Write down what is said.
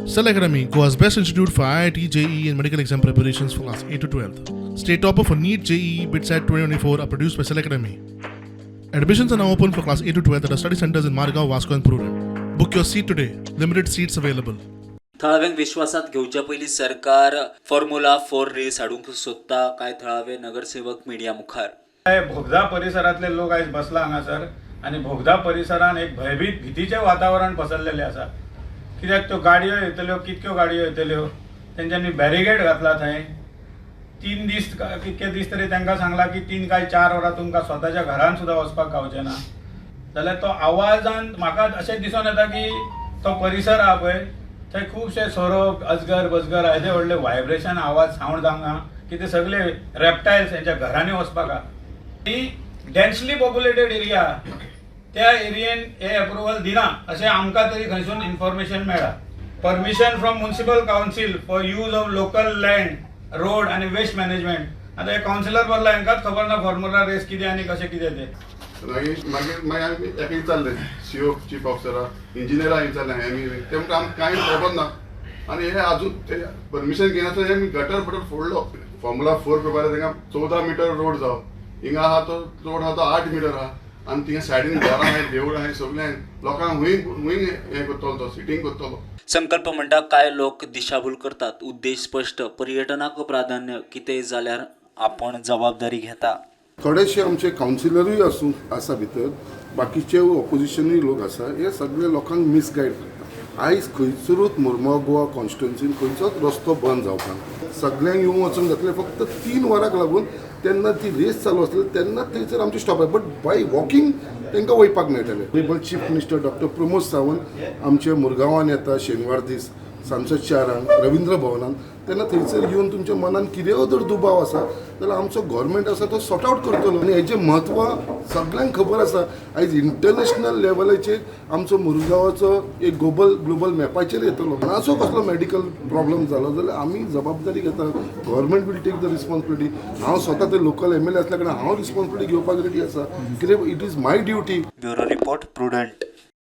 Cell Academy, Goa's best institute for IIT, JEE, and medical exam preparations for class 8 to 12. State topper for NEET, JEE, BITSAT 2024 are produced by Cell Academy. Admissions are now open for class 8 to 12 at our study centers in Margao, Vasco, and Prudent. Book your seat today. Limited seats available. थळाव्यांक विश्वासात घेवच्या पयलीं सरकार formula four race हाडूंक सोदता काय थळावे नगरसेवक मिडिया मुखार. हे बोगदा परिसरातले लोक आयज बसला हांगासर आनी बोगदा परिसरान एक भयभीत भितीचें वातावरण पसरलेलें आसा. कित्याक त्यो गाडयो येतल्यो, कितक्यो गाडयो येतल्यो, तेंच्यांनी बॅरिगेड घातला थंय. 3 दीस, कितके दीस तरी तांकां सांगलां की 3 काय 4 वरां तुमकां स्वताच्या घरान सुद्दां वचपाक गावचें ना. जाल्यार तो आवाजान म्हाका अशें दिसून येता की तो परिसर आहा पळय, थंय खुबशे सोरोप, अजगर बजगर, येदे व्हडले व्हायब्रेशन आवाज, सावंड जावंक की ते सगळे रेप्टायल्स हेंच्या घरांनी वचपाक आहा. ही डेन्सली पॉप्युलेटेड एरिया, त्या एरियेन हे अप्रुवल दिना अशें आमकां तरी खंयसून इन्फॉर्मेशन मेळ्ळा. Permission from municipal council for use of local land, road आनी वेस्ट मॅनेजमेंट. आतां हे कावन्सिलर बरला, हांकांच खबर ना फॉर्म्युला रेस कितें आनी कशें कितें तें. मागीर मागीर मागीर आमी हेका विचारलें, सीओ, चीफ ऑफिसरा, इंजिनियरा विचारलें आमी. ते म्हणटा, आमकां कांय खबर ना आनी हे अजून ते परमिशन घेनासतना हे आमी गटर बटर फोडलो. फॉर्मुला फोर करपाक तांकां 14 मिटर रोड जावो. हिंगा आहा तो रोड आहा तो 8 मिटर आहा आनी थिंगा सायडीन घरां आहाय, देवळां आहाय, सगळें. लोकांक हुंय हुंय हें करतलो, तो सिटींग करतलो? संकल्प म्हणटा, कांय लोक दिशाभूल करतात. उद्देश स्पश्ट, पर्यटनाक प्राधान्य. कितेंय जाल्यार आपण जबाबदारी घेता. थोडेशे आमचे कावन्सिलरूय आसूं आसा भितर, बाकीचे ऑपोजिशनूय लोक आसा. हे सगळे लोकांक मिसगायड करता. आयज खंयसरूच मुरगांव गोवा कॉन्स्टिट्युन्सीन खंयचोच रस्तो बंद जावपाक, सगळ्यांक येवंक वचूंक जातलें. फक्त 3 वरांक लागून तेन्ना ती रेस चालू आसली तेन्ना थंयसर आमचें स्टॉप आहा, बट बाय वॉकिंग तांकां वयपाक मेळटलें. Chief minister doctor Pramod Sawant आमचे मुरगांवान येता शेनवार दीस सांजचो 4ांक रवींद्र भवनान. तेन्ना थंयसर येवन तुमच्या मनान कितेंय जर दुबाव आसा जाल्यार आमचो गोवोरमेंट आसा तो सॉर्ट आवट करतलो. आनी हेजें म्हत्व सगळ्यांक खबर आसा. आयज इंटरनॅशनल लेवलाचेर आमचो मुरगांवाचो एक ग्लोबल ग्लोबल मॅपाचेर येतलो. कोणाचो कसलो मेडिकल प्रॉब्लम जालो जाल्यार आमी जबाबदारी घेता. Government will take the responsibility. हांव स्वता ते लोकल एमएलए आसल्या कारणान हांव रिस्पॉन्सिबिलिटी घेवपाक रेडी आसा, कित्याक it is my duty. Bureau report, Prudent.